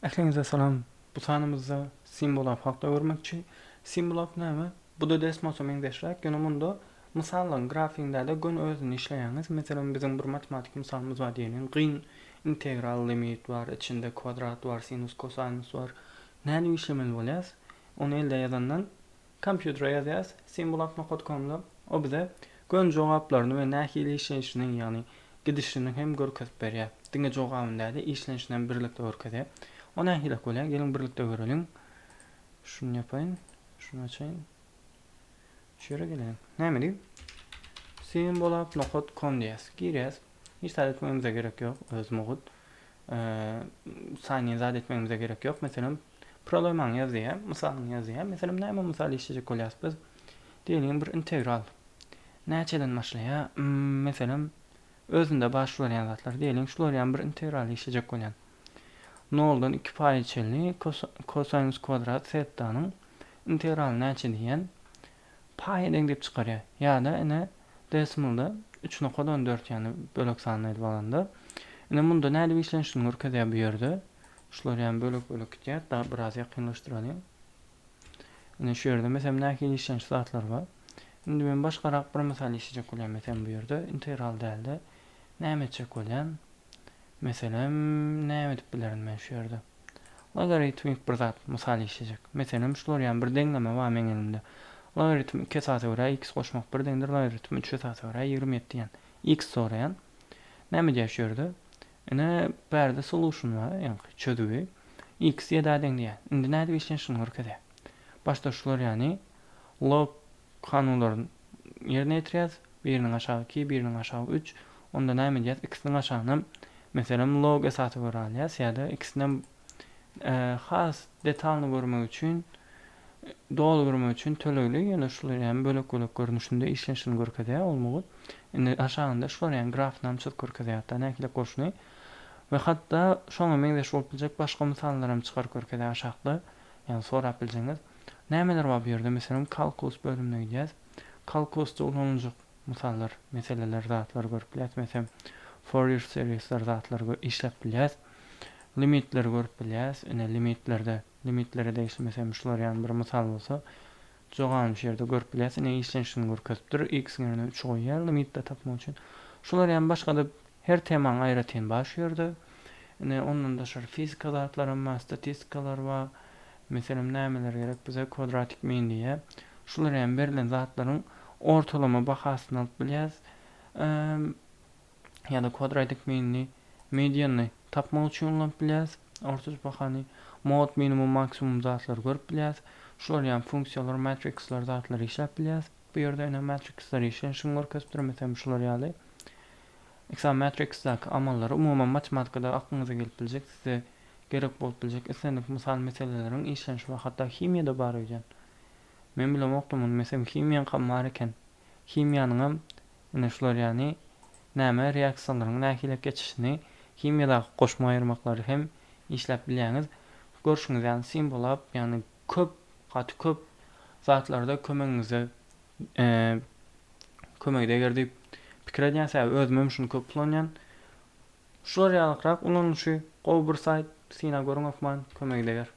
Ähliňize salam. Bu sanymyzda Symbolab hakda görmekçi. Symbolab näme? Bu-da Desmosa meňzeşräk, ýöne munda mysallaryň grafigindäde göni özüni işleýäňiz. Meselem, biziň bir matematik mysalymyz bar diýeliň. Gyn integral limit bar, içinde kwadrat bar, sinus, kosinus bar. Nädip işlemeli bolýas? Ony elde ýazandan kompýutere ýazýas, symbolab nokat komda o bize göni jogaplaryny we nähili işleýşini, ýagny gidişini hem görkezip berýär. Diňe jogabyny däl-de, işlenişini hem birlikde görkezýär. O nähilek bolýar? Geliň birlikde göreliň. Şuny ýapaýyn, şuny açaýyn. Şu ýere geleýin. Näme diýip? Symbolab nokat kom diýýäs. Girýäs. Hiç zat etmegimize gerek ýok. Öz mugut. Sign in zat etmegimize gerek ýok. Meselem, Problemany ýaz diýýär, mysalyňy ýaz diýýär. Meselem, näme mysal işlejek bolýarys biz? Diýeliň, bir integral. Näçeden başlaýar? Meselem, özünde bar şular ýaly zatlar. Diýeliň, şular ýaly bir integral işlejek bolýan. Noldan 2 paýa çenli kosinus kwadrat setanyň integraly näçe diýýän. Paýa deň diýip çykarýar. Ýa-da ine decimalda 3.14 ýagny bölek sanyny edip alanda. Ine munda nädip işlenişini görkezýär bu ýerde. Şular ýaly bölek-bölek gitýär. Daha biraz ýakynlaşdyralyň. Ine şu ýerde meselem nähili işleniş zatlar bar. Indi men başgarak bir mysal işlejek bolýan meselem bu ýerde integral dälde näme etjek bolýan? Meselem näme edip bilerin men şu ýerde? Logaritmik bir zat mysal işlejek. Meselem şular ýaly bir deňleme bar meň elimde. Logaritm 2 esasa görä x goşmak bir deňdir logaritm 3 esasa görä 27 diýen. X soraýan. Näme diýýär şu ýerde? Ine bärde solution bar, ýaňky çözüwi. X ýedä deň diýýär. Indi nädip işlenişini görkezýär. Başda şular ýany log kanunlaryny ýerine ýetirýäs. Biriniň aşagy 2, biriniň aşagy 3. Onda näme edýäs? Ikisiniň aşagynam meselem log esasy görä alýas ýa-da ikisinem has detalny görmek üçin doly görmek üçin tölegli, ýöne şular ýaly bölek-bölek görnüşinde işlenişini görkezýär ol mugt. Indi aşagynda şular ýaly grafyny hem çyzyp görkezýär hatda nähili bolşuny we hatda şoňa meňzeş bolup biljek başga mysallar hem çykaryp görkezýär aşakda. Ýagny sorap biljegiňiz. Nämeler bar bu ýerde? Meselem, kalkulus bölümine gidýäs. Kalkulusda ulanyljak mysallar, meseleler, zatlar görüp bilýäs. Meselem, Fourier seriesler zatlar işläp bilýäs. Limitleri görüp bilýäs. Ine limitlerde Limitlere degişli meselem şular ýaly bir mysal bolsa, jogabyny şu ýerde görüp bilýäs. Ine işlenişini görkezipdir. X-iň ýerine 3 goýýar limitde tapmak üçin. Şular ýaly başga-da her temaň aýratyn bar şu ýerde. Ine ondan daşary fizika zatlaram bar, statistikalar bar. Meselem nämeler gerek bize? Kwadratik mean diýýär. Şular ýaly berlen zatlaryň ortalama bahasyny alyp bilýäs. Ýa-da kwadratik meanini, medianyny tapmak üçin ulanyp bilýäris. Ortaça bahany, mod, minimum, maksimum zatlary görüp bilýäris. Şular ýaly funksiýalar, matriksler zatlary işläp bilýäris. Bu ýerde ine matriksler işlenişini görkezipdir. Meselem şular ýaly. Excel matriksdäki amallary umuman matematikada aklyňyza gelip biljek, size gerek bolup biljek islendik mysal meseleleriň işlenişi bar. Hatda himiýada bar öýdýän. Men bilemokdym muny. Meselem himiýaňkam bar eken. Himiýanyňam ine şular ýany näme reaksiýalaryň nähili geçişini himiýadaky goşma aýyrmaklary hem işläp bilýäňiz. Görşüňiz ýaly simbolab ýagny köp gaty köp zatlarda kömegiňize kömegi deger diýip pikir edýän sebäbi özümem şuny köp ulanýan. Şular ýalykrak ulanylyşy gowy bir saýt synap görüň hökman kömegi deger.